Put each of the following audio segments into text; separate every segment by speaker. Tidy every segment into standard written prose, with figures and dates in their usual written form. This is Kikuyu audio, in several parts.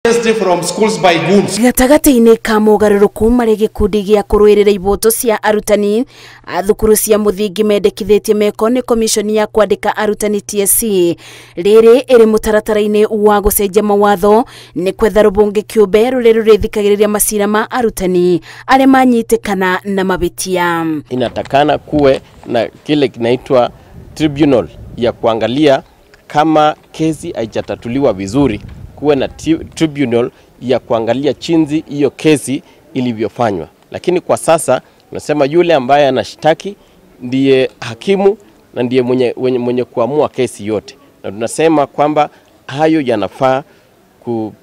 Speaker 1: From schools by goons.
Speaker 2: Gatagatĩ-inĩ ka mogarũrũku marĩa gĩkundi gĩa kũrũĩrĩra iboto cia arutani a thukuru cia mũthingi mendekithĩtie meko nĩ komishoni ya kwandĩka arutani TSC rĩrĩ ĩrĩ mũtaratara-inĩ wa gũcenjia mawatho nĩ kwetha rũbunge kĩũmbe rũrĩa rũrĩthikagĩrĩria macira ma arutani arĩa manyitĩkana na mabĩtia.
Speaker 3: Inatakana kuwe na kile kinaitwa tribunal ya kuangalia kama kesi haijatatuliwa vizuri, kuwe na tribunal ya kuangalia chinzi hiyo kesi ilivyofanywa. Lakini kwa sasa tunasema yule ambaye anashtaki ndiye hakimu na ndiye mwenye kuamua kesi yote, na tunasema kwamba hayo yanafaa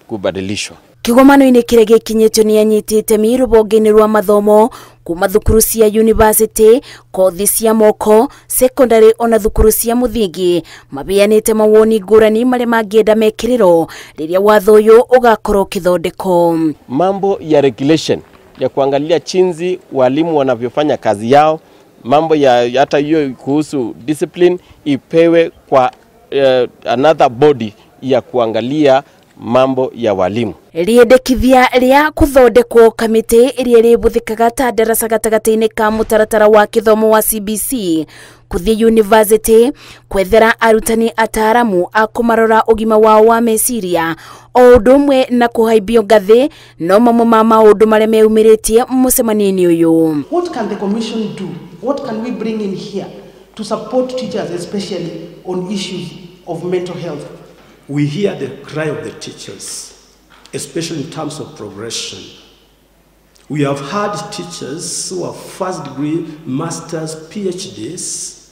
Speaker 3: kubadilishwa.
Speaker 2: Kigomano-inĩ kĩrĩa gĩkinyĩtio nĩ anyiti itemi rũhonge-inĩ rwa mathomo kuma thukuru cia university, kothi cia moko, secondary ona thukuru cia mũthingi mabeanĩte mawoni ngũrani marĩa mangĩenda mekĩrĩrwo rĩrĩa watho ũyũ ũgakorwo ũkĩthondekwo.
Speaker 3: Mambo ya regulation ya kuangalia chinzi walimu wanavyofanya kazi yao, mambo ya hata hiyo kuhusu discipline ipewe kwa another body ya kuangalia mambo ya walimu.
Speaker 2: Rĩendekithia rĩa kũthondekwo kamĩtĩ ĩrĩa ĩrĩbũthĩkaga ta darasa gatagatĩ-inĩ ka mũtaratara wa kĩthomo wa CBC kũthiĩ university kwethera arutani ataaramu a kũmarora ũgima wao wa meciria o ũndũ ũmwe na kũhaimbio ngathĩ no mamwe ma maũndũ marĩa meyumĩrĩtie mũcemanio-inĩ ũyũ.
Speaker 4: What can the commission do? What can we bring in here to support teachers, especially on issues of mental health?
Speaker 5: We hear the cry of the teachers, especially in terms of progression. We have had teachers who are first degree, masters, PhDs,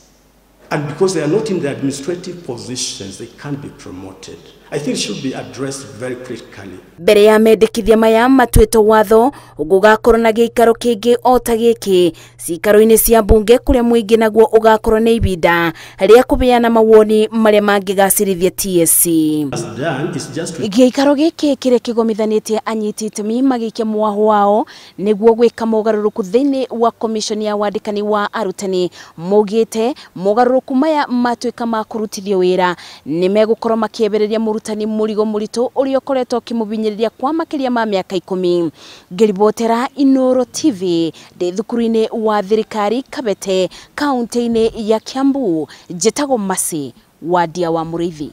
Speaker 5: and because they are not in the administrative positions, they can't be promoted. I think it should be addressed very critically.
Speaker 2: Mbere ya mendekithia maya matuĩtwo watho gũgakorwo na gĩikaro kĩngĩ o ta gĩkĩ cikaro-inĩ cia mbunge kũrĩa mũingĩ naguo ũgakorwo nĩ ibinda rĩa kũbeana mawoni marĩa mangĩgacĩrithia TSC. Gĩikaro gĩkĩ kĩrĩa kĩgomithanĩtie anyiti itemi magĩikia mwaho wao nĩguo gwĩka mogarũrũku thĩinĩ wa komishoni ya wandĩkani wa arutani maugĩte mogarũrũku maya matuĩka ma kũrutithio wĩra nĩ megũkorwo makĩebereria mũrutani mũrigo mũritũ ũrĩa ũkoretwo ũkĩmũbinyĩrĩria kwa makĩria ma mĩaka 10. Ngĩribotera Inooro TV ndĩ thukuru-inĩ wa thirikari Kabete kaunti-inĩ ya Kiambu, njĩtagwo Mercy Wadia wa Mũrĩithi.